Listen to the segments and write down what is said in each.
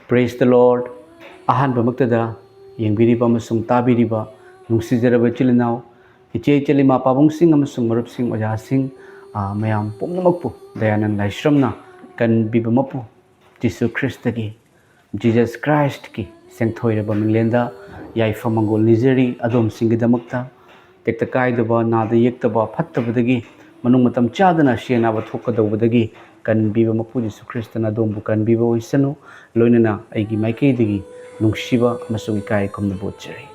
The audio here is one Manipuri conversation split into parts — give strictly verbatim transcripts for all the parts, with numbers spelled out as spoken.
Praise the Lord. ꯑꯍꯥꯟꯕꯃꯛꯇꯗ ꯌꯦꯡꯕꯤꯔꯤꯕ ꯑꯃꯁꯨꯡ ꯇꯥꯕꯤꯔꯤꯕ ꯅꯨꯡꯁꯤꯖꯔꯕ ꯏꯆꯤꯜ ꯏꯅꯥꯎ, ꯏꯆꯦ ꯏꯆꯜ, ꯏꯃꯥ ꯄꯥꯕꯨꯡꯁꯤꯡ ꯑꯃꯁꯨꯡ ꯃꯔꯨꯞꯁꯤꯡ, ꯑꯣꯖꯥꯁꯤꯡ, ꯑ, ꯃꯌꯥꯝ ꯄꯨꯝꯅꯃꯛꯄꯨ ꯗꯌꯥꯅꯟ ꯂꯥꯏꯁ꯭ꯔꯝꯅ ꯀꯟꯕꯤꯕ ꯃꯄꯨ ꯖꯤꯁꯨ ꯈ꯭ꯔꯤꯁꯇꯒꯤ, Jesus Christꯀꯤ ꯁꯦꯡꯊꯣꯏꯔꯕ ꯃꯤꯡꯂꯦꯟꯗ ꯌꯥꯏꯐ ꯃꯪꯒꯣꯜ ꯅꯤꯖꯔꯤ꯫ ꯑꯗꯣꯝꯁꯤꯡꯒꯤꯗꯃꯛꯇ ꯇꯦꯛꯇ ꯀꯥꯏꯗꯕ, ꯅꯥꯗ ꯌꯦꯛꯇꯕ, ꯐꯠꯇꯕꯗꯒꯤ ꯃꯅꯨꯡ ꯃꯇꯝ ꯆꯥꯗꯅ ꯁꯤ ꯑꯅꯥꯕ ꯊꯣꯛꯀꯗꯧꯕꯗꯒꯤ ꯀꯟꯕꯤꯕ ꯃꯄꯨ ꯖꯤꯁꯨ ꯈ꯭ꯔꯤꯁꯇꯅ ꯑꯗꯣꯝꯕꯨ ꯀꯟꯕꯤꯕ ꯑꯣꯏꯁꯅꯨ꯫ ꯂꯣꯏꯅꯅ ꯑꯩꯒꯤ ꯃꯥꯏꯀꯩꯗꯒꯤ ꯅꯨꯡꯁꯤꯕ ꯑꯃꯁꯨꯡ ꯏꯀꯥꯏ ꯈꯨꯝꯅꯕ ꯎꯠꯆꯔꯤ꯫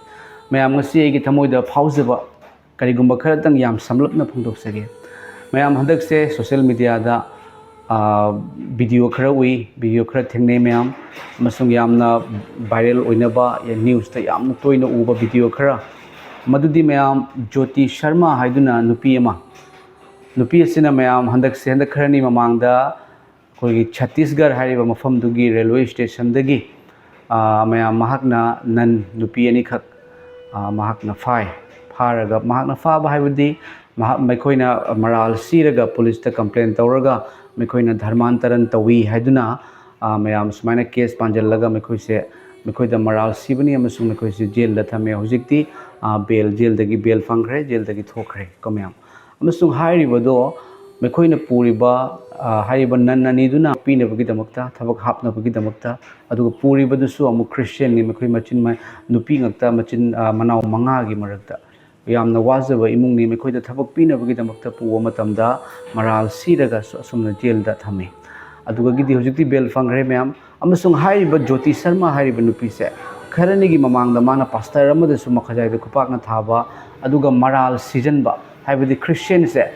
ꯃꯌꯥꯝ, ꯉꯁꯤ ꯑꯩꯒꯤ ꯊꯃꯣꯏꯗ ꯐꯥꯎꯖꯕ ꯀꯔꯤꯒꯨꯝꯕ ꯈꯔꯇꯪ ꯌꯥꯝ ꯁꯝꯂꯞꯅ ꯐꯣꯡꯗꯣꯛꯆꯒꯦ꯫ ꯃꯌꯥꯝ, ꯍꯟꯗꯛꯁꯦ social mediaꯗ, ꯑ, video ꯈꯔ ꯎꯏ, video ꯈꯔ ꯊꯦꯡꯅꯩ ꯃꯌꯥꯝ, ꯑꯃꯁꯨꯡ ꯌꯥꯝꯅ viral ꯑꯣꯏꯅꯕ, newsꯇ ꯌꯥꯝꯅ ꯇꯣꯏꯅ ꯎꯕ video ꯈꯔ, ꯃꯗꯨꯗꯤ ꯃꯌꯥꯝ, ꯖꯣꯇꯤ ꯁꯔꯃ ꯍꯥꯏꯗꯨꯅ ꯅꯨꯄꯤ ꯑꯃ, ꯅꯨꯄꯤ ꯑꯁꯤꯅ ꯃꯌꯥꯝ, ꯍꯟꯗꯛꯁꯦ, ꯍꯟꯗꯛ ꯈꯔꯅꯤ ꯃꯃꯥꯡꯗ ꯑꯩꯈꯣꯏꯒꯤ ꯆꯇꯤꯁꯒꯔ ꯍꯥꯏꯔꯤꯕ ꯃꯐꯝꯗꯨꯒꯤ railway stationꯗꯒꯤ, ꯑ, ꯃꯌꯥꯝ, ꯃꯍꯥꯛꯅ ꯅꯟ ꯅꯨꯄꯤ ꯑꯅꯤꯈꯛ, ꯑ, ꯃꯍꯥꯛꯅ ꯐꯥꯏ꯫ ꯐꯥꯔꯒ, ꯃꯍꯥꯛꯅ ꯐꯥꯕ ꯍꯥꯏꯕꯗꯤ ꯃꯍꯥꯛ, ꯃꯈꯣꯏꯅ ꯃꯔꯥꯜ ꯁꯤꯔꯒ ꯄꯨꯂꯤꯁꯇ complain ꯇꯧꯔꯒ ꯃꯈꯣꯏꯅ ꯙꯔꯃꯥꯟꯇꯔꯟ ꯇꯧꯏ ꯍꯥꯏꯗꯨꯅ, ꯑ, ꯃꯌꯥꯝ ꯁꯨꯃꯥꯏꯅ case ꯄꯥꯟꯁꯤꯜꯂꯒ ꯃꯈꯣꯏꯁꯦ, ꯃꯈꯣꯏꯗ ꯃꯔꯥꯜ ꯁꯤꯕꯅꯤ ꯑꯃꯁꯨꯡ ꯃꯈꯣꯏꯁꯦ ꯖꯦꯜꯗ ꯊꯝꯃꯦ꯫ ꯍꯧꯖꯤꯛꯇꯤ, ꯑ, bail, ꯖꯦꯜꯗꯒꯤ bail ꯐꯪꯈ꯭ꯔꯦ, ꯖꯦꯜꯗꯒꯤ ꯊꯣꯛꯈ꯭ꯔꯦ ꯀꯣ ꯃꯌꯥꯝ꯫ ꯑꯃꯁꯨꯡ ꯍꯥꯏꯔꯤꯕꯗꯣ ꯃꯈꯣꯏꯅ ꯄꯨꯔꯤꯕ, ꯑ, ꯍꯥꯏꯔꯤꯕ ꯅꯟ ꯑꯅꯤꯗꯨꯅ ꯄꯤꯅꯕꯒꯤꯗꯃꯛꯇ, ꯊꯕꯛ ꯍꯥꯞꯅꯕꯒꯤꯗꯃꯛꯇ, ꯑꯗꯨꯒ ꯄꯨꯔꯤꯕꯗꯨꯁꯨ ꯑꯃꯨꯛ ꯈ꯭ꯔꯤꯁꯇꯤꯌꯥꯟꯅꯤ꯫ ꯃꯈꯣꯏ ꯃꯆꯤꯟ ꯃ-, ꯅꯨꯄꯤ ꯉꯥꯛꯇ, ꯃꯆꯤꯟ, ꯑ, ꯃꯅꯥꯎ ꯃꯉꯥꯒꯤ ꯃꯔꯛꯇ ꯌꯥꯝꯅ ꯋꯥꯖꯕ ꯏꯃꯨꯡꯅꯤ꯫ ꯃꯈꯣꯏꯗ ꯊꯕꯛ ꯄꯤꯅꯕꯒꯤꯗꯃꯛꯇ ꯄꯨꯕ ꯃꯇꯝꯗ ꯃꯔꯥꯜ ꯁꯤꯔꯒ ꯑꯁꯨ-, ꯑꯁꯨꯝꯅ ꯖꯦꯜꯗ ꯊꯝꯃꯤ꯫ ꯑꯗꯨꯗꯒꯤꯗꯤ ꯍꯧꯖꯤꯛꯇꯤ bail ꯐꯪꯈ꯭ꯔꯦ ꯃꯌꯥꯝ꯫ ꯑꯃꯁꯨꯡ ꯍꯥꯏꯔꯤꯕ ꯖꯣꯇꯤ ꯁꯔꯃ ꯍꯥꯏꯔꯤꯕ ꯅꯨꯄꯤꯁꯦ ꯈꯔꯅꯤꯒꯤ ꯃꯃꯥꯡꯗ ꯃꯥꯅ ꯄꯥꯁꯇꯔ ꯑꯃꯗꯁꯨ ꯃꯈꯖꯥꯏꯗ ꯈꯨꯄꯥꯛꯅ ꯊꯥꯕ, ꯑꯗꯨꯒ ꯃꯔꯥꯜ ꯁꯤꯖꯟꯕ, ꯍꯥꯏꯕꯗꯤ ꯈ꯭ꯔꯤꯁꯇꯤꯌꯥꯟꯁꯦ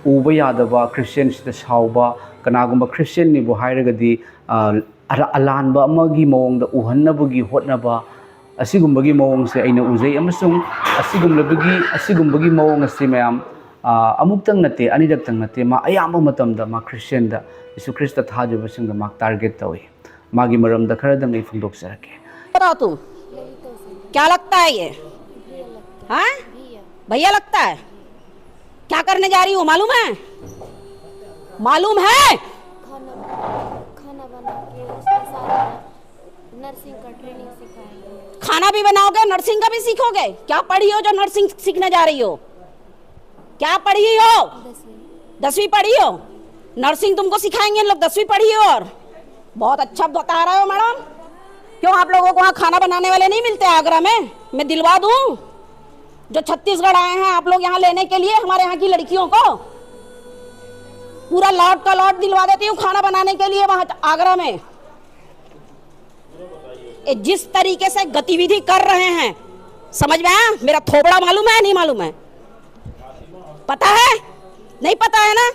ꯎꯕ ꯌꯥꯗꯕ, ꯈ꯭ꯔꯤꯁꯇꯤꯌꯥꯟꯁꯤꯗ ꯁꯥꯎꯕ, ꯀꯅꯥꯒꯨꯝꯕ ꯈ꯭ꯔꯤꯁꯇꯤꯌꯥꯟꯅꯤꯕꯨ ꯍꯥꯏꯔꯒꯗꯤ, ꯑ, ꯑꯔꯥ-, ꯑꯂꯥꯟꯕ ꯑꯃꯒꯤ ꯃꯑꯣꯡꯗ ꯎꯍꯟꯅꯕꯒꯤ ꯍꯣꯠꯅꯕ, ꯑꯁꯤꯒꯨꯝꯕꯒꯤ ꯃꯑꯣꯡꯁꯦ ꯑꯩꯅ ꯎꯖꯩ꯫ ꯑꯃꯁꯨꯡ ꯑꯁꯤꯒꯨꯝꯂꯕꯒꯤ, ꯑꯁꯤꯒꯨꯝꯕꯒꯤ ꯃꯑꯣꯡ ꯑꯁꯤ ꯃꯌꯥꯝ, ꯑ, ꯑꯃꯨꯛꯇꯪ ꯅꯠꯇꯦ, ꯑꯅꯤꯔꯛꯇꯪ ꯅꯠꯇꯦ, ꯃꯥ ꯑꯌꯥꯝꯕ ꯃꯇꯝꯗ ꯃꯥ ꯈ꯭ꯔꯤꯁꯇꯤꯌꯥꯟꯗ, ꯌꯤꯁꯨ ꯈ꯭ꯔꯤꯁꯇ ꯊꯥꯖꯕꯁꯤꯡꯗ ꯃꯥ target ꯇꯧꯏ꯫ ꯃꯥꯒꯤ ꯃꯔꯝꯗ ꯈꯔꯗꯪ ꯑꯩ ꯐꯣꯡꯗꯣꯛꯆꯔꯛꯀꯦ꯫ बताओ तुम, क्या लगता है ये? हाँ? भैया लगता है? क्या करने जा रही हूँ मालूम है? मालूम है? खाना, खाना बना के उसके साथ नर्सिंग का ट्रेनिंग सिखाएंगे। खाना भी बनाओगे, नर्सिंग का भी सीखोगे? क्या पढ़ी हो जो नर्सिंग सीखने जा रही हो? क्या पढ़ी हो? दसवीं। दसवीं पढ़ी हो? नर्सिंग तुमको सिखाएंगे इन लोग, दसवीं पढ़ी हो। और बहुत अच्छा बता रहे हो मैडम। क्यों, आप लोगों को वहाँ खाना बनाने वाले नहीं मिलते आगरा में? मैं दिलवा दूँ। जो छत्तीसगढ़ आए हैं आप लोग यहाँ लेने के लिए हमारे यहाँ की लड़कियों को, पूरा लॉट का लॉट दिलवा देती हूँ खाना बनाने के लिए वहाँ आगरा में। ये जिस तरीके से गतिविधि कर रहे हैं, समझ में आया? मेरा थोबड़ा मालूम है, नहीं मालूम है? पता है? नहीं पता है ना?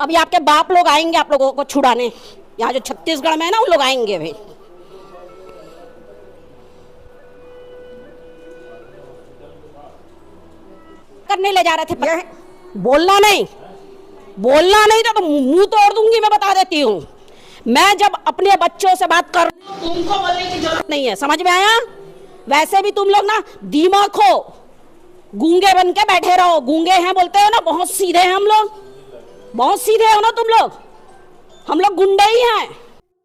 अभी आपके बाप लोग आएंगे आप लोगों को छुड़ाने। यहाँ जो छत्तीसगढ़ में है ना, उन लोग आएंगे अभी। करने ले जा रहे थे। बोलना नहीं, बोलना नहीं तो, तो मुंह तोड़ दूंगी, मैं बता देती हूँ। मैं जब अपने बच्चों से बात कर रही हूँ, तुमको बोलने की जरूरत नहीं है, समझ में आया? वैसे भी तुम लोग ना दिमाग हो, गूंगे बन के बैठे रहो। गूंगे हैं बोलते हो ना, बहुत सीधे हैं हम लोग, बहुत सीधे हो ना तुम लोग। हम लोग गुंडे ही हैं।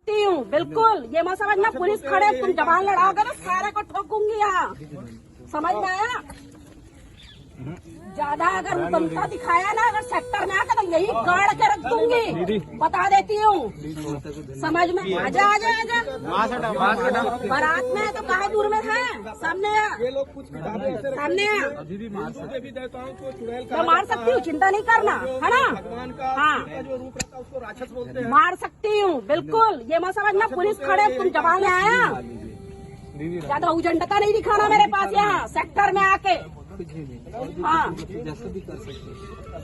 हूँ, बिल्कुल। ये मत समझना पुलिस खड़े, तुम जबान लड़ाओगे तो सारे को ठोकूंगी यहाँ। समझ में आया? ज्यादा अगर उदमता दिखाया ना, अगर सेक्टर में आके, तो यही गाड़ के रख दूंगी, बता देती हूँ। समझ में? आजा, आजा, आजा। बारात में है तो कहाँ दूर में है? सामने आ। सामने आ। मैं मार सकती हूँ, चिंता नहीं करना, है ना? हाँ, मार सकती हूँ, बिल्कुल। ये मत समझना पुलिस खड़े, तुम जबान में आया। ज्यादा उजंडता नहीं दिखाना मेरे पास यहाँ सेक्टर में आके। हाँ,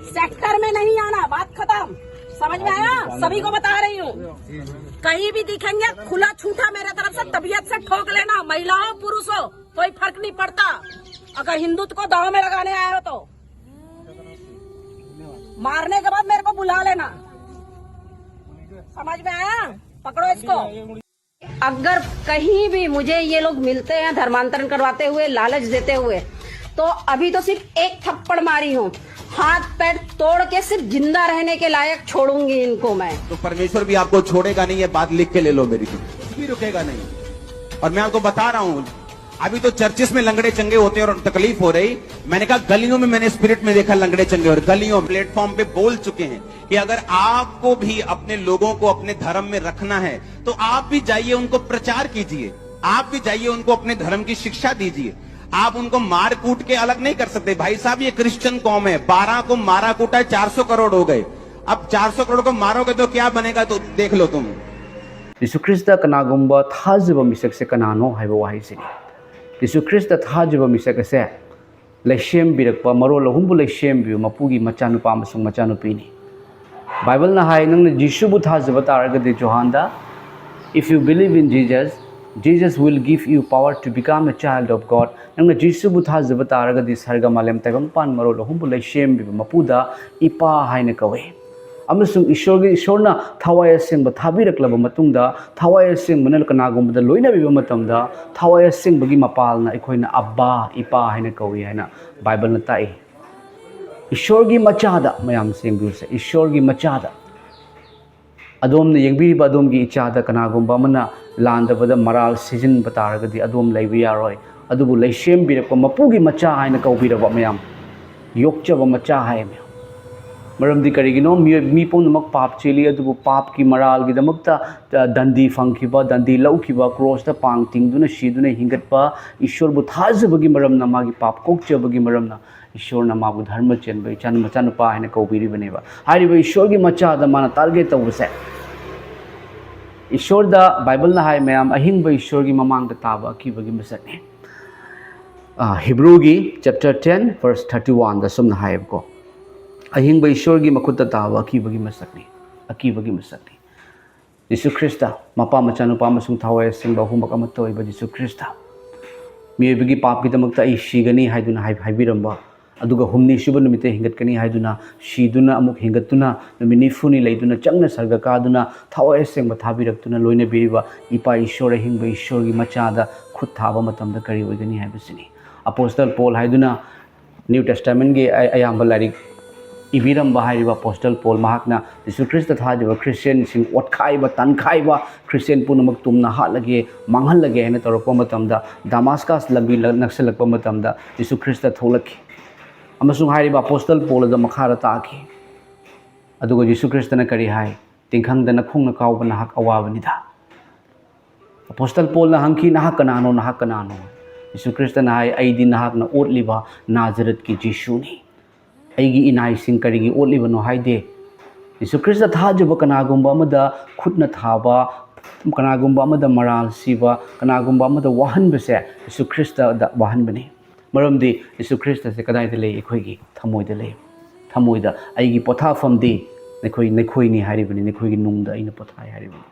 सेक्टर में नहीं आना, बात खत्म। समझ में आया? सभी को बता रही हूँ, कहीं भी दिखेंगे, खुला छूटा मेरे तरफ से तबीयत से ठोक लेना, महिला हो पुरुष हो, कोई फर्क नहीं पड़ता। अगर हिंदुत्व को दाव में लगाने आए हो तो मारने के बाद मेरे को बुला लेना। समझ में आया? पकड़ो इसको। अगर कहीं भी मुझे ये लोग मिलते हैं धर्मांतरण करवाते हुए, लालच देते हुए, तो अभी तो सिर्फ एक थप्पड़ मारी हूँ, हाथ पैर तोड़ के सिर्फ जिंदा रहने के लायक छोड़ूंगी इनको मैं। तो परमेश्वर भी आपको छोड़ेगा नहीं, ये बात लिख के ले लो मेरी। भी रुकेगा नहीं। और मैं आपको बता रहा हूं, अभी तो चर्चेस में लंगड़े चंगे होते हैं और तकलीफ हो रही। मैंने कहा, गलियों में मैंने स्पिरिट में देखा लंगड़े चंगे, और गलियों, प्लेटफॉर्म पे बोल चुके हैं कि अगर आपको भी अपने लोगों को अपने धर्म में रखना है तो आप भी जाइए, उनको प्रचार कीजिए, आप भी जाइए, उनको अपने धर्म की शिक्षा दीजिए। आप उनको मार कूट के अलग नहीं कर सकते। भाई साहब, ये क्रिश्चियन कौम है, बारह को मारा कूटा है, चार सौ करोड़ हो गए। अब चार सौ करोड़ को मारोगे तो क्या बनेगा, तो देख लो तुम। ꯖꯤꯁꯨ ꯈ꯭ꯔꯤꯁꯇ ꯀꯅꯥꯒꯨꯝꯕ ꯊꯥꯖꯕ ꯃꯤꯁꯛꯁꯦ ꯀꯅꯥꯅꯣ ꯍꯥꯏꯕ ꯋꯥꯍꯩꯁꯤꯅꯤ꯫ ꯖꯤꯁꯨ ꯈ꯭ꯔꯤꯁꯇ ꯊꯥꯖꯕ ꯃꯤꯁꯛ ꯑꯁꯦ ꯂꯩꯁꯦꯝꯕꯤꯔꯛꯄ, ꯃꯔꯣꯜ ꯑꯍꯨꯝꯕꯨ ꯂꯩꯁꯦꯝꯕꯤꯕ ꯃꯄꯨꯒꯤ ꯃꯆꯥꯅꯨꯄꯥ ꯑꯃꯁꯨꯡ ꯃꯆꯥꯅꯨꯄꯤꯅꯤ꯫ ꯕꯥꯏꯕꯜꯅ ꯍꯥꯏ, ꯅꯪꯅ ꯖꯤꯁꯨꯕꯨ ꯊꯥꯖꯕ ꯇꯥꯔꯒꯗꯤ, ꯖꯣꯍꯥꯟꯗ, "If you believe in Jesus, Jesus will give you power to become a child of God." ꯅꯪꯅ ꯖꯤꯁꯨꯕꯨ ꯊꯥꯖꯕ ꯇꯥꯔꯒꯗꯤ, ꯁꯔꯒ ꯃꯥꯂꯦꯝ ꯇꯥꯏꯕꯪꯄꯥꯟ ꯃꯔꯣꯜ ꯑꯍꯨꯝꯕꯨ ꯂꯩꯁꯦꯝꯕꯤꯕ ꯃꯄꯨꯗ ꯏꯄꯥ ꯍꯥꯏꯅ ꯀꯧꯏ꯫ ꯑꯃꯁꯨꯡ ꯏꯁꯣꯔꯒꯤ, ꯏꯁꯣꯔꯅ ꯊꯋꯥꯏ ꯑꯁꯦꯡꯕ ꯊꯥꯕꯤꯔꯛꯂꯕ ꯃꯇꯨꯡꯗ, ꯊꯋꯥꯏ ꯑꯁꯦꯡꯕꯅ ꯀꯅꯥꯒꯨꯝꯕꯗ ꯂꯣꯏꯅꯕꯤꯕ ꯃꯇꯝꯗ, ꯊꯋꯥꯏ ꯑꯁꯦꯡꯕꯒꯤ ꯃꯄꯥꯜꯅ ꯑꯩꯈꯣꯏꯅ "ꯑꯕꯥ, ꯏꯄꯥ" ꯍꯥꯏꯅ ꯀꯧꯏ ꯍꯥꯏꯅ ꯕꯥꯏꯕꯜꯅ ꯇꯥꯛꯏ꯫ ꯏꯁꯣꯔꯒꯤ ꯃꯆꯥꯗ, ꯃꯌꯥꯝ ꯁꯦꯡꯕꯤꯌꯨꯁꯦ, ꯏꯁꯣꯔꯒꯤ ꯃꯆꯥꯗ꯫ ꯑꯗꯣꯝꯅ ꯌꯦꯡꯕꯤꯔꯤꯕ ꯑꯗꯣꯝꯒꯤ ꯏꯆꯥꯗ ꯀꯅꯥꯒꯨꯝꯕ ꯑꯃꯅ ꯂꯥꯟꯗꯕꯗ ꯃꯔꯥꯜ ꯁꯤꯖꯤꯟꯕ ꯇꯥꯔꯒꯗꯤ, ꯑꯗꯣꯝ ꯂꯩꯕ ꯌꯥꯔꯣꯏ꯫ ꯑꯗꯨꯕꯨ ꯂꯩꯁꯦꯝꯕꯤꯔꯛꯄ ꯃꯄꯨꯒꯤ ꯃꯆꯥ ꯍꯥꯏꯅ ꯀꯧꯕꯤꯔꯕ ꯃꯌꯥꯝ, ꯌꯣꯛꯆꯕ ꯃꯆꯥ ꯍꯥꯏ ꯃꯌꯥꯝ꯫ ꯃꯔꯝꯗꯤ ꯀꯔꯤꯒꯤꯅꯣ? ꯃꯤꯑꯣꯏ, ꯃꯤ ꯄꯨꯝꯅꯃꯛ ꯄꯥꯞ ꯆꯦꯜꯂꯤ, ꯑꯗꯨꯕꯨ ꯄꯥꯞꯀꯤ ꯃꯔꯥꯜꯒꯤꯗꯃꯛꯇ, ꯑ, ꯗꯟꯗꯤ ꯐꯪꯈꯤꯕ, ꯗꯟꯗꯤ ꯂꯧꯈꯤꯕ, ꯀ꯭ꯔꯣꯁꯇ ꯄꯥꯡ ꯇꯤꯡꯗꯨꯅ ꯁꯤꯗꯨꯅ ꯍꯤꯡꯒꯠꯄ, ꯏꯁꯣꯔꯕꯨ ꯊꯥꯖꯕꯒꯤ ꯃꯔꯝꯅ, ꯃꯥꯒꯤ ꯄꯥꯞ ꯀꯣꯛꯆꯕꯒꯤ ꯃꯔꯝꯅ, ꯏꯁꯣꯔꯅ ꯃꯥꯕꯨ ꯙꯔꯃ ꯆꯦꯟꯕ ꯏꯆꯥ, ꯃꯆꯥꯅꯨꯄꯥ ꯍꯥꯏꯅ ꯀꯧꯕꯤꯔꯤꯕꯅꯦꯕ꯫ ꯍꯥꯏꯔꯤꯕ ꯏꯁꯣꯔꯒꯤ ꯃꯆꯥꯗ ꯃꯥꯅ ꯇꯥꯔꯒꯦꯠ ꯇꯧꯕꯁꯦ, ꯏꯁꯣꯔꯗ, ꯕꯥꯏꯕꯜꯅ ꯍꯥꯏ ꯃꯌꯥꯝ, ꯑꯍꯤꯡꯕ ꯏꯁꯣꯔꯒꯤ ꯃꯃꯥꯡꯗ ꯇꯥꯕ ꯑꯀꯤꯕꯒꯤ ꯃꯁꯛꯅꯤ꯫ ꯑ, ꯍꯤꯕ꯭ꯔꯨꯒꯤ chapter ten verse thirty one ꯗ ꯁꯨꯝꯅ ꯍꯥꯏꯌꯦꯕꯀꯣ, "ꯑꯍꯤꯡꯕ ꯏꯁꯣꯔꯒꯤ ꯃꯈꯨꯠꯇ ꯇꯥꯕ ꯑꯀꯤꯕꯒꯤ ꯃꯁꯛꯅꯤ, ꯑꯀꯤꯕꯒꯤ ꯃꯁꯛꯅꯤ"꯫ ꯖꯤꯁꯨ ꯈ꯭ꯔꯤꯁꯇ, ꯃꯄꯥ, ꯃꯆꯥꯅꯨꯄꯥ ꯑꯃꯁꯨꯡ ꯊꯋꯥꯏ ꯑꯁꯦꯡꯕ ꯑꯍꯨꯝꯃꯛ ꯑꯃꯠꯇ ꯑꯣꯏꯕ ꯖꯤꯁꯨ ꯈ꯭ꯔꯤꯁꯇ, ꯃꯤꯑꯣꯏꯕꯒꯤ ꯄꯥꯞꯀꯤꯗꯃꯛꯇ ꯑꯩ ꯁꯤꯒꯅꯤ ꯍꯥꯏꯗꯨꯅ ꯍꯥꯏ-, ꯍꯥꯏꯕꯤꯔꯝꯕ, ꯑꯗꯨꯒ ꯍꯨꯝꯅꯤ ꯁꯨꯕ ꯅꯨꯃꯤꯠꯇ ꯍꯤꯡꯒꯠꯀꯅꯤ ꯍꯥꯏꯗꯨꯅ, ꯁꯤꯗꯨꯅ ꯑꯃꯨꯛ ꯍꯤꯡꯒꯠꯇꯨꯅ, ꯅꯨꯃꯤꯠ ꯅꯤꯐꯨꯅꯤ ꯂꯩꯗꯨꯅ, ꯆꯪꯅ ꯁꯔꯒ ꯀꯥꯗꯨꯅ, ꯊꯋꯥꯏ ꯑꯁꯦꯡꯕ ꯊꯥꯕꯤꯔꯛꯇꯨꯅ ꯂꯣꯏꯅꯕꯤꯔꯤꯕ ꯏꯄꯥ ꯏꯁꯣꯔ, ꯑꯍꯤꯡꯕ ꯏꯁꯣꯔꯒꯤ ꯃꯆꯥꯗ ꯈꯨꯠ ꯊꯥꯕ ꯃꯇꯝꯗ ꯀꯔꯤ ꯑꯣꯏꯒꯅꯤ ꯍꯥꯏꯕꯁꯤꯅꯤ꯫ ꯑꯄꯣꯁꯇꯜ ꯄꯣꯜ ꯍꯥꯏꯗꯨꯅ New Testament ꯀꯤ ꯑꯌꯥꯝꯕ ꯂꯥꯏꯔꯤꯛ ꯏꯕꯤꯔꯝꯕ ꯍꯥꯏꯔꯤꯕ ꯑꯄꯣꯁꯇꯜ ꯄꯣꯜ, ꯃꯍꯥꯛꯅ ꯖꯤꯁꯨ ꯈ꯭ꯔꯤꯁꯇ ꯊꯥꯖꯕ ꯈ꯭ꯔꯤꯁꯇꯤꯌꯥꯟꯁꯤꯡ ꯑꯣꯠꯈꯥꯏꯕ, ꯇꯥꯟꯈꯥꯏꯕ, ꯈ꯭ꯔꯤꯁꯇꯤꯌꯥꯟ ꯄꯨꯝꯅꯃꯛ ꯇꯨꯝꯅ ꯍꯥꯠꯂꯒꯦ, ꯃꯥꯡꯍꯜꯂꯒꯦ ꯍꯥꯏꯅ ꯇꯧꯔꯛꯄ ꯃꯇꯝꯗ, ꯗꯃꯥꯁꯀꯁ ꯂꯝꯕꯤ ꯅꯛꯁꯤꯜꯂꯛꯄ ꯃꯇꯝꯗ ꯖꯤꯁꯨ ꯈ꯭ꯔꯤꯁꯇ ꯊꯣꯛꯂꯛꯈꯤ꯫ ꯑꯃꯁꯨꯡ ꯍꯥꯏꯔꯤꯕ ꯑꯄꯣꯁꯇꯜ ꯄꯣꯜ ꯑꯗꯨ ꯃꯈꯥꯗ ꯇꯥꯈꯤ꯫ ꯑꯗꯨꯒ ꯖꯤꯁꯨ ꯈ꯭ꯔꯤꯁꯇꯅ ꯀꯔꯤ ꯍꯥꯏ? "ꯇꯤꯡꯈꯪꯗ ꯅꯈꯣꯡꯅ ꯀꯥꯎꯕ ꯅꯍꯥꯛ ꯑꯋꯥꯕꯅꯤꯗ"꯫ ꯑꯄꯣꯁꯇꯜ ꯄꯣꯜꯅ ꯍꯪꯈꯤ, "ꯅꯍꯥꯛ ꯀꯅꯥꯅꯣ? ꯅꯍꯥꯛ ꯀꯅꯥꯅꯣ?" ꯖꯤꯁꯨ ꯈ꯭ꯔꯤꯁꯇꯅ ꯍꯥꯏ, "ꯑꯩꯗꯤ ꯅꯍꯥꯛꯅ ꯑꯣꯠꯂꯤꯕ ꯅꯥꯖꯔꯠꯀꯤ ꯖꯤꯁꯨꯅꯤ꯫ ꯑꯩꯒꯤ ꯏꯅꯥꯏꯁꯤꯡ ꯀꯔꯤꯒꯤ ꯑꯣꯠꯂꯤꯕꯅꯣ ꯍꯥꯏꯗꯦ"꯫ ꯖꯤꯁꯨ ꯈ꯭ꯔꯤꯁꯇ ꯊꯥꯖꯕ ꯀꯅꯥꯒꯨꯝꯕ ꯑꯃꯗ ꯈꯨꯠꯅ ꯊꯥꯕ, ꯀꯅꯥꯒꯨꯝꯕ ꯑꯃꯗ ꯃꯔꯥꯜ ꯁꯤꯕ, ꯀꯅꯥꯒꯨꯝꯕ ꯑꯃꯗ ꯋꯥꯍꯟꯕꯁꯦ ꯖꯤꯁꯨ ꯈ꯭ꯔꯤꯁꯇꯗ ꯋꯥꯍꯟꯕꯅꯤ꯫ ꯃꯔꯝꯗꯤ ꯖꯤꯁꯨ ꯈ꯭ꯔꯤꯁꯇꯁꯦ ꯀꯗꯥꯏꯗ ꯂꯩ? ꯑꯩꯈꯣꯏꯒꯤ ꯊꯃꯣꯏꯗ ꯂꯩ꯫ ꯊꯃꯣꯏꯗ ꯑꯩꯒꯤ ꯄꯣꯊꯥꯐꯝꯗꯤ ꯅꯈꯣꯏ, ꯅꯈꯣꯏꯅꯤ ꯍꯥꯏꯔꯤꯕꯅꯤ, ꯅꯈꯣꯏꯒꯤ ꯅꯨꯡꯗ ꯑꯩꯅ ꯄꯣꯊꯥꯏ ꯍꯥꯏꯔꯤꯕꯅꯤ꯫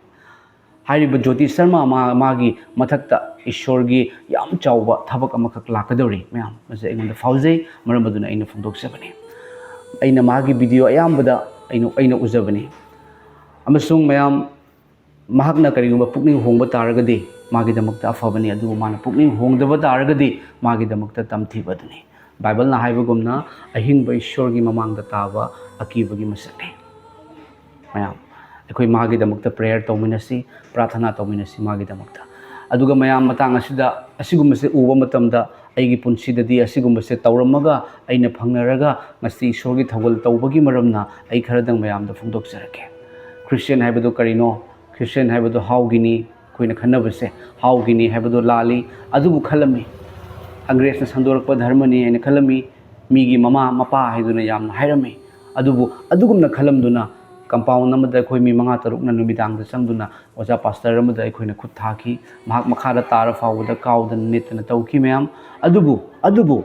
ꯍꯥꯏꯔꯤꯕ ꯖꯣꯇꯤ ꯁꯔꯃ ꯃꯥ-, ꯃꯥꯒꯤ ꯃꯊꯛꯇ ꯏꯁꯣꯔꯒꯤ ꯌꯥꯝ ꯆꯥꯎꯕ ꯊꯕꯛ ꯑꯃꯈꯛ ꯂꯥꯛꯀꯗꯧꯔꯤ꯫ ꯃꯌꯥꯝ, ꯃꯁꯤ ꯑꯩꯉꯣꯟꯗ ꯐꯥꯎꯖꯩ, ꯃꯔꯝ ꯑꯗꯨꯅ ꯑꯩꯅ ꯐꯣꯡꯗꯣꯛꯆꯕꯅꯤ꯫ ꯑꯩꯅ ꯃꯥꯒꯤ ꯚꯤꯗꯤꯑꯣ ꯑꯌꯥꯝꯕꯗ ꯑꯩꯅ, ꯑꯩꯅ ꯎꯖꯕꯅꯤ꯫ ꯑꯃꯁꯨꯡ ꯃꯌꯥꯝ, ꯃꯍꯥꯛꯅ ꯀꯔꯤꯒꯨꯝꯕ ꯄꯨꯛꯅꯤꯡ ꯍꯣꯡꯕ ꯇꯥꯔꯒꯗꯤ ꯃꯥꯒꯤꯗꯃꯛꯇ ꯑꯐꯕꯅꯤ, ꯑꯗꯨꯕꯨ ꯃꯥꯅ ꯄꯨꯛꯅꯤꯡ ꯍꯣꯡꯗꯕ ꯇꯥꯔꯒꯗꯤ ꯃꯥꯒꯤꯗꯃꯛꯇ ꯇꯝꯊꯤꯕ ꯑꯗꯨꯅꯤ꯫ ꯕꯥꯏꯕꯜꯅ ꯍꯥꯏꯕꯒꯨꯝꯅ, ꯑꯍꯤꯡꯕ ꯏꯁꯣꯔꯒꯤ ꯃꯃꯥꯡꯗ ꯇꯥꯕ ꯑꯀꯤꯕꯒꯤ ꯃꯁꯛꯅꯤ꯫ ꯃꯌꯥꯝ, ꯑꯩꯈꯣꯏ ꯃꯥꯒꯤꯗꯃꯛꯇ ꯄ꯭ꯔꯦꯌꯔ ꯇꯧꯃꯤꯟꯅꯁꯤ, ꯄ꯭ꯔꯥꯊꯅꯥ ꯇꯧꯃꯤꯟꯅꯁꯤ ꯃꯥꯒꯤꯗꯃꯛꯇ꯫ ꯑꯗꯨꯒ ꯃꯌꯥꯝ, ꯃꯇꯥꯡ ꯑꯁꯤꯗ ꯑꯁꯤꯒꯨꯝꯕꯁꯦ ꯎꯕ ꯃꯇꯝꯗ, ꯑꯩꯒꯤ ꯄꯨꯟꯁꯤꯗꯗꯤ ꯑꯁꯤꯒꯨꯝꯕꯁꯦ ꯇꯧꯔꯝꯃꯒ, ꯑꯩꯅ ꯐꯪꯅꯔꯒ ꯉꯁꯤ ꯏꯁꯣꯔꯒꯤ ꯊꯧꯒꯜ ꯇꯧꯕꯒꯤ ꯃꯔꯝꯅ ꯑꯩ ꯈꯔꯗꯪ ꯃꯌꯥꯝꯗ ꯐꯣꯡꯗꯣꯛꯆꯔꯛꯀꯦ꯫ ꯈ꯭ꯔꯤꯁꯇꯤꯌꯥꯟ ꯍꯥꯏꯕꯗꯨ ꯀꯔꯤꯅꯣ? ꯈ꯭ꯔꯤꯁꯇꯤꯌꯥꯟ ꯍꯥꯏꯕꯗꯨ ꯍꯥꯎꯒꯤꯅꯤ, ꯑꯩꯈꯣꯏꯅ ꯈꯟꯅꯕꯁꯦ ꯍꯥꯎꯒꯤꯅꯤ ꯍꯥꯏꯕꯗꯨ ꯂꯥꯜꯂꯤ꯫ ꯑꯗꯨꯕꯨ ꯈꯜꯂꯝꯃꯤ, ꯑꯪꯒ꯭ꯔꯦꯖꯅ ꯁꯟꯗꯣꯔꯛꯄ ꯙꯔꯃꯅꯤ ꯍꯥꯏꯅ ꯈꯜꯂꯝꯃꯤ, ꯃꯤꯒꯤ ꯃꯃꯥ ꯃꯄꯥ ꯍꯥꯏꯗꯨꯅ ꯌꯥꯝꯅ ꯍꯥꯏꯔꯝꯃꯤ꯫ ꯑꯗꯨꯕꯨ ꯑꯗꯨꯒꯨꯝꯅ ꯈꯜꯂꯝꯗꯨꯅ, ꯀꯝꯄꯥꯎꯟ ꯑꯃꯗ ꯑꯩꯈꯣꯏ ꯃꯤ ꯃꯉꯥ ꯇꯔꯨꯛꯅ ꯅꯨꯃꯤꯗꯥꯡꯗ ꯆꯪꯗꯨꯅ ꯑꯣꯖꯥ ꯄꯥꯁꯇꯔ ꯑꯃꯗ ꯑꯩꯈꯣꯏꯅ ꯈꯨꯠ ꯊꯥꯈꯤ꯫ ꯃꯍꯥꯛ ꯃꯈꯥꯗ ꯇꯥꯔ ꯐꯥꯎꯕꯗ ꯀꯥꯎꯗꯅ ꯅꯦꯠꯇꯅ ꯇꯧꯈꯤ ꯃꯌꯥꯝ꯫ ꯑꯗꯨꯕꯨ, ꯑꯗꯨꯕꯨ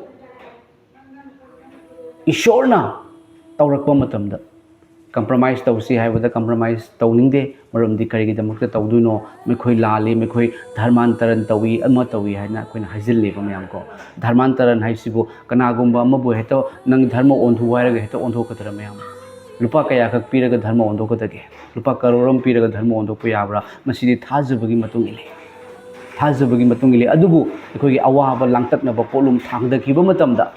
ꯏꯁꯣꯔꯅ ꯇꯧꯔꯛꯄ ꯃꯇꯝꯗ ꯀꯝꯄ꯭ꯔꯣꯃꯥꯏꯁ ꯇꯧꯁꯤ ꯍꯥꯏꯕꯗ ꯀꯝꯄ꯭ꯔꯣꯃꯥꯏꯁ ꯇꯧꯅꯤꯡꯗꯦ꯫ ꯃꯔꯝꯗꯤ ꯀꯔꯤꯒꯤꯗꯃꯛꯇ ꯇꯧꯗꯣꯏꯅꯣ? ꯃꯈꯣꯏ ꯂꯥꯜꯂꯤ, ꯃꯈꯣꯏ ꯙꯔꯃꯥꯟꯇꯔꯟ ꯇꯧꯏ, ꯑꯃ ꯇꯧꯏ ꯍꯥꯏꯅ ꯑꯩꯈꯣꯏꯅ ꯍꯥꯏꯖꯤꯜꯂꯦꯕ ꯃꯌꯥꯝ ꯀꯣ꯫ ꯙꯔꯃꯥꯟꯇꯔꯟ ꯍꯥꯏꯁꯤꯕꯨ ꯀꯅꯥꯒꯨꯝꯕ ꯑꯃꯕꯨ ꯍꯦꯛꯇ ꯅꯪ ꯙꯔꯃ ꯑꯣꯟꯊꯣꯛꯎ ꯍꯥꯏꯔꯒ ꯍꯦꯛꯇ ꯑꯣꯟꯊꯣꯛꯀꯗ꯭ꯔꯥ ꯃꯌꯥꯝ? ꯂꯨꯄꯥ ꯀꯌꯥꯈꯛ ꯄꯤꯔꯒ ꯙꯔꯃ ꯑꯣꯟꯊꯣꯛꯀꯗꯒꯦ? ꯂꯨꯄꯥ ꯀꯔꯣꯔ ꯑꯃ ꯄꯤꯔꯒ ꯙꯔꯃ ꯑꯣꯟꯊꯣꯛꯄ ꯌꯥꯕ꯭ꯔꯥ? ꯃꯁꯤꯗꯤ ꯊꯥꯖꯕꯒꯤ ꯃꯇꯨꯡ ꯏꯜꯂꯤ꯫ ꯊꯥꯖꯕꯒꯤ ꯃꯇꯨꯡ ꯏꯜꯂꯤ꯫ ꯑꯗꯨꯕꯨ ꯑꯩꯈꯣꯏꯒꯤ ꯑꯋꯥꯕ ꯂꯥꯡꯇꯛꯅꯕ ꯄꯣꯠꯂꯨꯝ ꯊꯥꯡꯗꯈꯤꯕ ꯃꯇꯝꯗ,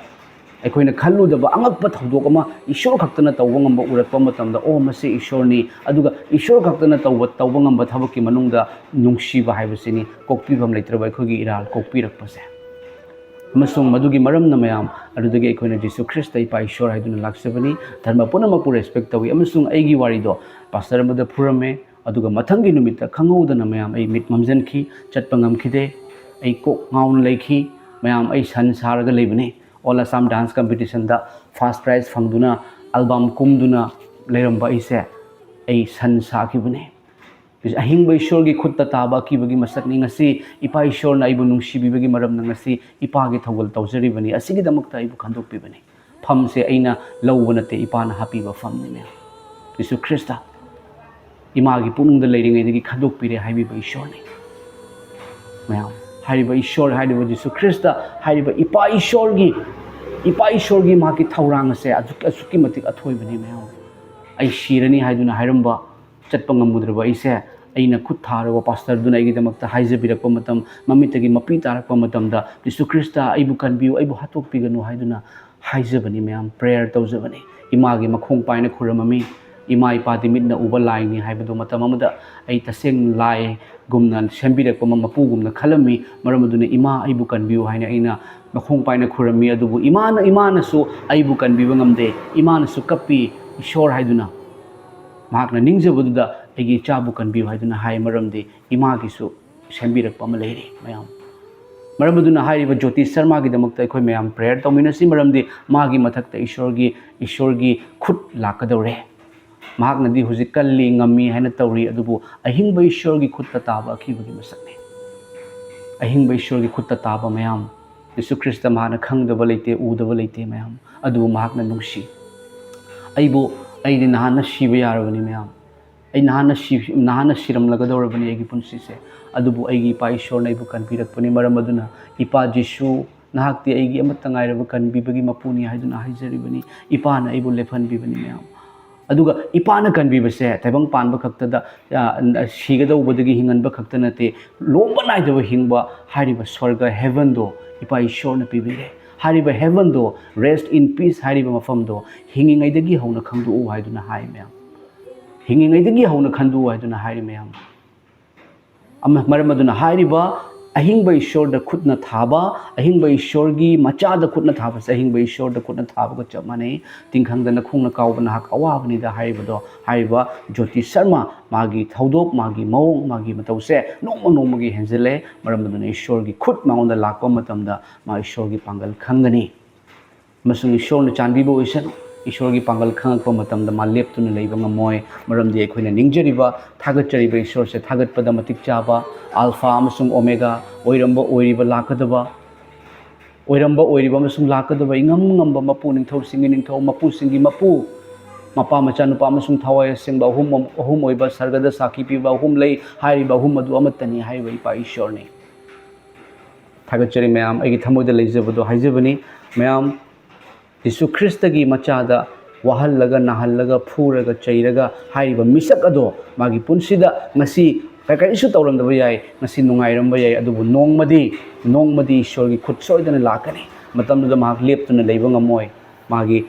ꯑꯩꯈꯣꯏꯅ ꯈꯜꯂꯨꯗꯕ ꯑꯉꯛꯄ ꯊꯧꯗꯣꯛ ꯑꯃ ꯏꯁꯣꯔ ꯈꯛꯇꯅ ꯇꯧꯕ ꯉꯝꯕ ꯎꯔꯛꯄ ꯃꯇꯝꯗ, "ꯑꯣ, ꯃꯁꯤ ꯏꯁꯣꯔꯅꯤ", ꯑꯗꯨꯒ ꯏꯁꯣꯔ ꯈꯛꯇꯅ ꯇꯧꯕ, ꯇꯧꯕ ꯉꯝꯕ ꯊꯕꯛꯀꯤ ꯃꯅꯨꯡꯗ ꯅꯨꯡꯁꯤꯕ ꯍꯥꯏꯕꯁꯤꯅꯤ, ꯀꯣꯛꯄꯤꯐꯝ ꯂꯩꯇ꯭ꯔꯕ ꯑꯩꯈꯣꯏꯒꯤ ꯏꯔꯥꯜ ꯀꯣꯛꯄꯤꯔꯛꯄꯁꯦ꯫ ꯑꯃꯁꯨꯡ ꯃꯗꯨꯒꯤ ꯃꯔꯝꯅ ꯃꯌꯥꯝ ꯑꯗꯨꯗꯒꯤ ꯑꯩꯈꯣꯏꯅ ꯖꯤꯁꯨ ꯈ꯭ꯔꯤꯁꯇ ꯏꯄꯥ ꯏꯁꯣꯔ ꯍꯥꯏꯗꯨꯅ ꯂꯥꯛꯆꯕꯅꯤ꯫ ꯙꯔꯃ ꯄꯨꯝꯅꯃꯛꯄꯨ respect ꯇꯧꯏ꯫ ꯑꯃꯁꯨꯡ ꯑꯩꯒꯤ ꯋꯥꯔꯤꯗꯣ ꯄꯥꯁꯇꯔ ꯑꯃꯗ ꯐꯨꯔꯝꯃꯦ, ꯑꯗꯨꯒ ꯃꯊꯪꯒꯤ ꯅꯨꯃꯤꯠꯇ ꯈꯪꯍꯧꯗꯅ ꯃꯌꯥꯝ ꯑꯩ ꯃꯤꯠ ꯃꯝꯁꯤꯟꯈꯤ, ꯆꯠꯄ ꯉꯝꯈꯤꯗꯦ, ꯑꯩ ꯀꯣꯛ ꯉꯥꯎꯅ ꯂꯩꯈꯤ꯫ ꯃꯌꯥꯝ, ꯑꯩ ꯁꯟ ꯁꯥꯔꯒ ꯂꯩꯕꯅꯤ꯫ All Assam Dance Competitionꯗ first prize ꯐꯪꯗꯨꯅ, album ꯀꯨꯝꯗꯨꯅ ꯂꯩꯔꯝꯕ ꯑꯩꯁꯦ, ꯑꯩ ꯁꯟ ꯁꯥꯈꯤꯕꯅꯤ꯫ ꯑꯍꯤꯡꯕ ꯏꯁꯣꯔꯒꯤ ꯈꯨꯠꯇ ꯇꯥꯕ ꯑꯀꯤꯕꯒꯤ ꯃꯁꯛꯅꯤ꯫ ꯉꯁꯤ ꯏꯄꯥ ꯏꯁꯣꯔꯅ ꯑꯩꯕꯨ ꯅꯨꯡꯁꯤꯕꯤꯕꯒꯤ ꯃꯔꯝꯅ ꯉꯁꯤ ꯏꯄꯥꯒꯤ ꯊꯧꯒꯜ ꯇꯧꯖꯔꯤꯕꯅꯤ꯫ ꯑꯁꯤꯒꯤꯗꯃꯛꯇ ꯑꯩꯕꯨ ꯈꯟꯗꯣꯛꯄꯤꯕꯅꯤ꯫ ꯐꯝꯁꯦ ꯑꯩꯅ ꯂꯧꯕ ꯅꯠꯇꯦ, ꯏꯄꯥꯅ ꯍꯥꯞꯄꯤꯕ ꯐꯝꯅꯤ, ꯃꯌꯥꯝ꯫ ꯖꯤꯁꯨ ꯈ꯭ꯔꯤꯁꯇ ꯏꯃꯥꯒꯤ ꯄꯨꯛꯅꯤꯡꯗ ꯂꯩꯔꯤꯉꯩꯗꯒꯤ ꯈꯟꯗꯣꯛꯄꯤꯔꯦ ꯍꯥꯏꯕꯤꯕ ꯏꯁꯣꯔꯅꯤ, ꯃꯌꯥꯝ꯫ ꯍꯥꯏꯔꯤꯕ ꯏꯁꯣꯔ, ꯍꯥꯏꯔꯤꯕ ꯖꯤꯁꯨ ꯈ꯭ꯔꯤꯁꯇ, ꯍꯥꯏꯔꯤꯕ ꯏꯄꯥ ꯏꯁꯣꯔꯒꯤ, ꯏꯄꯥ ꯏꯁꯣꯔꯒꯤ ꯃꯍꯥꯛꯀꯤ ꯊꯧꯔꯥꯡ ꯑꯁꯦ ꯑꯁꯨꯛ-, ꯑꯁꯨꯛꯀꯤ ꯃꯇꯤꯛ ꯑꯊꯣꯏꯕꯅꯤ, ꯃꯌꯥꯝ꯫ ꯑꯩ ꯁꯤꯔꯅꯤ ꯍꯥꯏꯗꯨꯅ ꯍꯥꯏꯔꯝꯕ, ꯆꯠꯄ ꯉꯝꯃꯨꯗ꯭ꯔꯕ ꯑꯩꯁꯦ, ꯑꯩꯅ ꯈꯨꯠ ꯊꯥꯔꯒ ꯄꯥꯁꯇꯔꯗꯨꯅ ꯑꯩꯒꯤꯗꯃꯛꯇ ꯍꯥꯏꯖꯕꯤꯔꯛꯄ ꯃꯇꯝ, ꯃꯃꯤꯠꯇꯒꯤ ꯃꯄꯤ ꯇꯥꯔꯛꯄ ꯃꯇꯝꯗ, "ꯖꯤꯁꯨ ꯈ꯭ꯔꯤꯁꯇ, ꯑꯩꯕꯨ ꯀꯟꯕꯤꯌꯨ, ꯑꯩꯕꯨ ꯍꯥꯠꯇꯣꯛꯄꯤꯒꯅꯨ" ꯍꯥꯏꯗꯨꯅ ꯍꯥꯏꯖꯕꯅꯤ, ꯃꯌꯥꯝ, prayer ꯇꯧꯖꯕꯅꯤ꯫ ꯏꯃꯥꯒꯤ ꯃꯈꯣꯡ ꯄꯥꯏꯅ ꯈꯨꯔꯝꯃꯝꯃꯤ꯫ ꯏꯃꯥ ꯏꯄꯥꯗꯤ ꯃꯤꯠꯅ ꯎꯕ ꯂꯥꯏꯅꯤ ꯍꯥꯏꯕꯗꯨ ꯃꯇꯝ ꯑꯃꯗ ꯑꯩ ꯇꯁꯦꯡꯅ ꯂꯥꯏꯒꯨꯝꯅ ꯁꯦꯝꯕꯤꯔꯛꯄ ꯑꯃ, ꯃꯄꯨꯒꯨꯝꯅ ꯈꯜꯂꯝꯃꯤ꯫ ꯃꯔꯝ ꯑꯗꯨꯅ, "ꯏꯃꯥ, ꯑꯩꯕꯨ ꯀꯟꯕꯤꯌꯨ" ꯍꯥꯏꯅ ꯑꯩꯅ ꯃꯈꯣꯡ ꯄꯥꯏꯅ ꯈꯨꯔꯝꯃꯤ꯫ ꯑꯗꯨꯕꯨ ꯏꯃꯥꯅ, ꯏꯃꯥꯅꯁꯨ ꯑꯩꯕꯨ ꯀꯟꯕꯤꯕ ꯉꯝꯗꯦ꯫ ꯏꯃꯥꯅꯁꯨ ꯀꯞꯄꯤ, "ꯏꯁꯣꯔ" ꯍꯥꯏꯗꯨꯅ꯫ ꯃꯍꯥꯛꯅ ꯅꯤꯡꯖꯕꯗꯨꯗ, "ꯑꯩꯒꯤ ꯏꯆꯥꯕꯨ ꯀꯟꯕꯤꯌꯨ" ꯍꯥꯏꯗꯨꯅ ꯍꯥꯏ, ꯃꯔꯝꯗꯤ ꯏꯃꯥꯒꯤꯁꯨ ꯁꯦꯝꯕꯤꯔꯛꯄ ꯑꯃ ꯂꯩꯔꯤ, ꯃꯌꯥꯝ꯫ ꯃꯔꯝ ꯑꯗꯨꯅ ꯍꯥꯏꯔꯤꯕ ꯖꯣꯇꯤ ꯁꯔꯃꯥꯒꯤꯗꯃꯛꯇ ꯑꯩꯈꯣꯏ ꯃꯌꯥꯝ prayer ꯇꯧꯃꯤꯟꯅꯁꯤ, ꯃꯔꯝꯗꯤ ꯃꯥꯒꯤ ꯃꯊꯛꯇ ꯏꯁꯣꯔꯒꯤ, ꯏꯁꯣꯔꯒꯤ ꯈꯨꯠ ꯂꯥꯛꯀꯗꯧꯔꯦ꯫ ꯃꯍꯥꯛꯅꯗꯤ ꯍꯧꯖꯤꯛ ꯀꯜꯂꯤ, ꯉꯝꯃꯤ ꯍꯥꯏꯅ ꯇꯧꯔꯤ, ꯑꯗꯨꯕꯨ ꯑꯍꯤꯡꯕ ꯏꯁꯣꯔꯒꯤ ꯈꯨꯠꯇ ꯇꯥꯕ ꯑꯀꯤꯕꯒꯤ ꯃꯁꯛꯅꯤ꯫ ꯑꯍꯤꯡꯕ ꯏꯁꯣꯔꯒꯤ ꯈꯨꯠꯇ ꯇꯥꯕ, ꯃꯌꯥꯝ꯫ ꯖꯤꯁꯨ ꯈ꯭ꯔꯤꯁꯇ ꯃꯍꯥꯛꯅ ꯈꯪꯗꯕ ꯂꯩꯇꯦ, ꯎꯗꯕ ꯂꯩꯇꯦ, ꯃꯌꯥꯝ꯫ ꯑꯗꯨꯕꯨ ꯃꯍꯥꯛꯅ ꯅꯨꯡꯁꯤ꯫ ꯑꯩꯕꯨ, ꯑꯩꯗꯤ ꯅꯍꯥꯟꯅ ꯁꯤꯕ ꯌꯥꯔꯕꯅꯤ, ꯃꯌꯥꯝ꯫ ꯑꯩ ꯅꯍꯥꯟꯅ ꯁꯤ-, ꯅꯍꯥꯟꯅ ꯁꯤꯔꯝꯂꯒꯗꯧꯔꯕꯅꯤ ꯑꯩꯒꯤ ꯄꯨꯟꯁꯤꯁꯦ꯫ ꯑꯗꯨꯕꯨ ꯑꯩꯒꯤ ꯏꯄꯥ ꯏꯁꯣꯔꯅ ꯑꯩꯕꯨ ꯀꯟꯕꯤꯔꯛꯄꯅꯤ꯫ ꯃꯔꯝ ꯑꯗꯨꯅ, "ꯏꯄꯥ ꯖꯤꯁꯨ, ꯅꯍꯥꯛꯇꯤ ꯑꯩꯒꯤ ꯑꯃꯠꯇ ꯉꯥꯏꯔꯕ ꯀꯟꯕꯤꯕꯒꯤ ꯃꯄꯨꯅꯤ" ꯍꯥꯏꯗꯨꯅ ꯍꯥꯏꯖꯔꯤꯕꯅꯤ꯫ ꯏꯄꯥꯅ ꯑꯩꯕꯨ ꯂꯦꯞꯍꯟꯕꯤꯕꯅꯤ, ꯃꯌꯥꯝ꯫ ꯑꯗꯨꯒ ꯏꯄꯥꯅ ꯀꯟꯕꯤꯕꯁꯦ ꯇꯥꯏꯕꯪ ꯄꯥꯟꯕ ꯈꯛꯇꯗ, ꯑ, ꯁꯤꯒꯗꯧꯕꯗꯒꯤ ꯍꯤꯡꯍꯟꯕ ꯈꯛꯇ ꯅꯠꯇꯦ, ꯂꯣꯝꯕ ꯅꯥꯏꯗꯕ ꯍꯤꯡꯕ ꯍꯥꯏꯔꯤꯕ ꯁ꯭ꯋꯔꯒ, heavenꯗꯣ ꯏꯄꯥ ꯏꯁꯣꯔꯅ ꯄꯤꯕꯤꯔꯦ꯫ ꯍꯥꯏꯔꯤꯕ heavenꯗꯣ, rest in peace ꯍꯥꯏꯔꯤꯕ ꯃꯐꯝꯗꯣ ꯍꯤꯡꯉꯤꯉꯩꯗꯒꯤ ꯍꯧꯅ ꯈꯪꯗꯣꯛꯎ ꯍꯥꯏꯗꯨꯅ ꯍꯥꯏ ꯃꯌꯥꯝ꯫ ꯍꯤꯡꯉꯤꯉꯩꯗꯒꯤ ꯍꯧꯅ ꯈꯪꯗꯣꯛꯎ ꯍꯥꯏꯗꯨꯅ ꯍꯥꯏꯔꯤ ꯃꯌꯥꯝ꯫ ꯑꯃ-, ꯃꯔꯝ ꯑꯗꯨꯅ ꯍꯥꯏꯔꯤꯕ ꯑꯍꯤꯡꯕ ꯏꯁꯣꯔꯗ ꯈꯨꯠꯅ ꯊꯥꯕ, ꯑꯍꯤꯡꯕ ꯏꯁꯣꯔꯒꯤ ꯃꯆꯥꯗ ꯈꯨꯠꯅ ꯊꯥꯕꯁꯦ ꯑꯍꯤꯡꯕ ꯏꯁꯣꯔꯗ ꯈꯨꯠꯅ ꯊꯥꯕꯒ ꯆꯞ ꯃꯥꯟꯅꯩ꯫ ꯇꯤꯡꯈꯪꯗ ꯅꯈꯣꯡꯅ ꯀꯥꯎꯕ ꯅꯍꯥꯛ ꯑꯋꯥꯕꯅꯤꯗ ꯍꯥꯏꯔꯤꯕꯗꯣ, ꯍꯥꯏꯔꯤꯕ ꯖꯣꯇꯤ ꯁꯔꯃ, ꯃꯥꯒꯤ ꯊꯧꯗꯣꯛ, ꯃꯥꯒꯤ ꯃꯑꯣꯡ, ꯃꯥꯒꯤ ꯃꯇꯧꯁꯦ ꯅꯣꯡꯃ ꯅꯣꯡꯃꯒꯤ ꯍꯦꯟꯖꯤꯜꯂꯦ꯫ ꯃꯔꯝ ꯑꯗꯨꯅ ꯏꯁꯣꯔꯒꯤ ꯈꯨꯠ ꯃꯉꯣꯟꯗ ꯂꯥꯛꯄ ꯃꯇꯝꯗ ꯃꯥ ꯏꯁꯣꯔꯒꯤ ꯄꯥꯡꯒꯜ ꯈꯪꯒꯅꯤ꯫ ꯑꯃꯁꯨꯡ ꯏꯁꯣꯔꯅ ꯆꯥꯟꯕꯤꯕ ꯑꯣꯏꯁꯅꯨ꯫ ꯏꯁꯣꯔꯒꯤ ꯄꯥꯡꯒꯜ ꯈꯪꯉꯛꯄ ꯃꯇꯝꯗ ꯃꯥ ꯂꯦꯞꯇꯨꯅ ꯂꯩꯕ ꯉꯝꯃꯣꯏ꯫ ꯃꯔꯝꯗꯤ ꯑꯩꯈꯣꯏꯅ ꯅꯤꯡꯖꯔꯤꯕ, ꯊꯥꯒꯠꯆꯔꯤꯕ ꯏꯁꯣꯔꯁꯦ ꯊꯥꯒꯠꯄꯗ ꯃꯇꯤꯛ ꯆꯥꯕ, ꯑꯜꯐꯥ ꯑꯃꯁꯨꯡ ꯑꯣꯃꯦꯒꯥ, ꯑꯣꯏꯔꯝꯕ, ꯑꯣꯏꯔꯤꯕ, ꯂꯥꯛꯀꯗꯕ, ꯑꯣꯏꯔꯝꯕ, ꯑꯣꯏꯔꯤꯕ ꯑꯃꯁꯨꯡ ꯂꯥꯛꯀꯗꯕ ꯏꯉꯝ ꯉꯝꯕ ꯃꯄꯨ, ꯅꯤꯡꯊꯧꯁꯤꯡꯒꯤ ꯅꯤꯡꯊꯧ, ꯃꯄꯨꯁꯤꯡꯒꯤ ꯃꯄꯨ, ꯃꯄꯥ, ꯃꯆꯥꯅꯨꯄꯥ ꯑꯃꯁꯨꯡ ꯊꯋꯥꯏ ꯑꯁꯦꯡꯕ ꯑꯍꯨꯝ, ꯑꯍꯨꯝ ꯑꯣꯏꯕ ꯁꯔꯒꯗ ꯁꯥꯈꯤ ꯄꯤꯕ ꯑꯍꯨꯝ ꯂꯩ꯫ ꯍꯥꯏꯔꯤꯕ ꯑꯍꯨꯝ ꯑꯗꯨ ꯑꯃꯠꯇꯅꯤ ꯍꯥꯏꯔꯤꯕ ꯏꯄꯥ ꯏꯁꯣꯔꯅꯤ꯫ ꯊꯥꯒꯠꯆꯔꯤ ꯃꯌꯥꯝ, ꯑꯩꯒꯤ ꯊꯃꯣꯏꯗ ꯂꯩꯖꯕꯗꯣ ꯍꯥꯏꯖꯕꯅꯤ꯫ ꯃꯌꯥꯝ, ꯌꯤꯁꯨ ꯈ꯭ꯔꯤꯁꯇꯒꯤ ꯃꯆꯥꯗ ꯋꯥꯍꯜꯂꯒ, ꯅꯥꯍꯜꯂꯒ, ꯐꯨꯔꯒ, ꯆꯩꯔꯒ ꯍꯥꯏꯔꯤꯕ ꯃꯤꯁꯛ ꯑꯗꯣ ꯃꯥꯒꯤ ꯄꯨꯟꯁꯤꯗ ꯉꯁꯤ ꯀ-, ꯀꯔꯤꯁꯨ ꯇꯧꯔꯝꯗꯕ ꯌꯥꯏ, ꯉꯁꯤ ꯅꯨꯡꯉꯥꯏꯔꯝꯕ ꯌꯥꯏ, ꯑꯗꯨꯕꯨ ꯅꯣꯡꯃꯗꯤ, ꯅꯣꯡꯃꯗꯤ ꯏꯁꯣꯔꯒꯤ ꯈꯨꯠ ꯁꯣꯏꯗꯅ ꯂꯥꯛꯀꯅꯤ꯫ ꯃꯇꯝꯗꯨꯗ ꯃꯍꯥꯛ ꯂꯦꯞꯇꯨꯅ ꯂꯩꯕ ꯉꯝꯃꯣꯏ꯫ ꯃꯥꯒꯤ,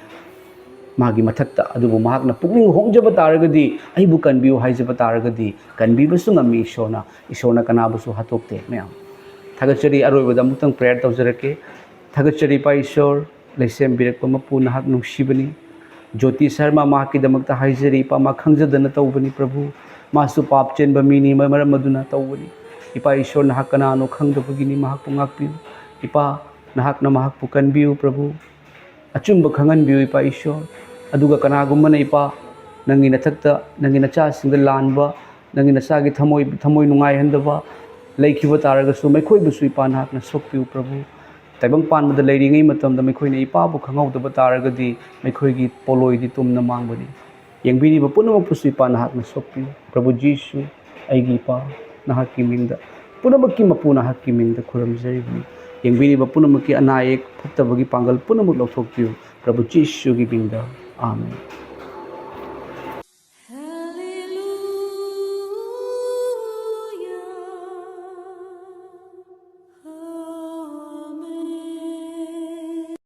ꯃꯥꯒꯤ ꯃꯊꯛꯇ, ꯑꯗꯨꯕꯨ ꯃꯍꯥꯛꯅ ꯄꯨꯛꯅꯤꯡ ꯍꯣꯡꯖꯕ ꯇꯥꯔꯒꯗꯤ, "ꯑꯩꯕꯨ ꯀꯟꯕꯤꯌꯨ" ꯍꯥꯏꯖꯕ ꯇꯥꯔꯒꯗꯤ, ꯀꯟꯕꯤꯕꯁꯨ ꯉꯝꯃꯤ ꯏꯁꯣꯔꯅ꯫ ꯏꯁꯣꯔꯅ ꯀꯅꯥꯕꯨꯁꯨ ꯍꯥꯠꯇꯣꯛꯇꯦ ꯃꯌꯥꯝ꯫ ꯊꯥꯒꯠꯆꯔꯤ꯫ ꯑꯔꯣꯏꯕꯗ ꯑꯃꯨꯛꯇꯪ prayer ꯇꯧꯖꯔꯛꯀꯦ꯫ ꯊꯥꯒꯠꯆꯔꯤ ꯏꯄꯥ ꯏꯁꯣꯔ, ꯂꯩꯁꯦꯝꯕꯤꯔꯛꯄ ꯃꯄꯨ ꯅꯍꯥꯛ ꯅꯨꯡꯁꯤꯕꯅꯤ꯫ ꯖꯣꯇꯤ ꯁꯔꯃ ꯃꯍꯥꯛꯀꯤꯗꯃꯛꯇ ꯍꯥꯏꯖꯔꯤ ꯏꯄꯥ, ꯃꯥ ꯈꯪꯖꯗꯅ ꯇꯧꯕꯅꯤ ꯄ꯭ꯔꯚꯨ꯫ ꯃꯥꯁꯨ ꯄꯥꯞ ꯆꯦꯟꯕ ꯃꯤꯅꯤ, ꯃ-, ꯃꯔꯝ ꯑꯗꯨꯅ ꯇꯧꯕꯅꯤ꯫ ꯏꯄꯥ ꯏꯁꯣꯔ ꯅꯍꯥꯛ ꯀꯅꯥꯅꯣ ꯈꯪꯗꯕꯒꯤꯅꯤ, ꯃꯍꯥꯛꯄꯨ ꯉꯥꯛꯄꯤꯌꯨ꯫ ꯏꯄꯥ, ꯅꯍꯥꯛꯅ ꯃꯍꯥꯛꯄꯨ ꯀꯟꯕꯤꯌꯨ ꯄ꯭ꯔꯚꯨ꯫ ꯑꯆꯨꯝꯕ ꯈꯪꯍꯟꯕꯤꯌꯨ ꯏꯄꯥ ꯏꯁꯣꯔ꯫ ꯑꯗꯨꯒ ꯀꯅꯥꯒꯨꯝꯕꯅ ꯏꯄꯥ, ꯅꯪꯒꯤ ꯅꯊꯛꯇ, ꯅꯪꯒꯤ ꯅꯆꯥꯁꯤꯡꯗ ꯂꯥꯟꯕ, ꯅꯪꯒꯤ ꯅꯆꯥꯒꯤ ꯊꯃꯣꯏ, ꯊꯃꯣꯏ ꯅꯨꯡꯉꯥꯏꯍꯟꯗꯕ ꯂꯩꯈꯤꯕ ꯇꯥꯔꯒꯁꯨ ꯃꯈꯣꯏꯕꯨꯁꯨ ꯏꯄꯥ ꯅꯍꯥꯛꯅ ꯁꯣꯛꯄꯤꯌꯨ ꯄ꯭ꯔꯚꯨ꯫ ꯇꯥꯏꯕꯪ ꯄꯥꯟꯕꯗ ꯂꯩꯔꯤꯉꯩ ꯃꯇꯝꯗ ꯃꯈꯣꯏꯅ ꯏꯄꯥꯕꯨ ꯈꯪꯍꯧꯗꯕ ꯇꯥꯔꯒꯗꯤ ꯃꯈꯣꯏꯒꯤ ꯄꯣꯠꯂꯣꯏꯗꯤ ꯇꯨꯝꯅ ꯃꯥꯡꯕꯅꯤ꯫ ꯌꯦꯡꯕꯤꯔꯤꯕ ꯄꯨꯝꯅꯃꯛꯄꯨꯁꯨ ꯏꯄꯥ ꯅꯍꯥꯛꯅ ꯁꯣꯛꯄꯤꯌꯨ꯫ ꯄ꯭ꯔꯚꯨ ꯖꯤꯁꯨ, ꯑꯩꯒꯤ ꯏꯄꯥ, ꯅꯍꯥꯛꯀꯤ ꯃꯤꯡꯗ, ꯄꯨꯝꯅꯃꯛꯀꯤ ꯃꯄꯨ ꯅꯍꯥꯛꯀꯤ ꯃꯤꯡꯗ ꯈꯨꯔꯨꯝꯖꯔꯤꯕꯅꯤ꯫ ꯌꯦꯡꯕꯤꯔꯤꯕ ꯄꯨꯝꯅꯃꯛꯀꯤ ꯑꯅꯥ ꯑꯌꯦꯛ ꯐꯠꯇꯕꯒꯤ ꯄꯥꯡꯒꯜ ꯄꯨꯝꯅꯃꯛ ꯂꯧꯊꯣꯛꯄꯤꯌꯨ꯫ ꯄ꯭ꯔꯚꯨ ꯖꯤꯁꯨꯒꯤ ꯃꯤꯡꯗ, ꯑꯥꯃꯦꯟ꯫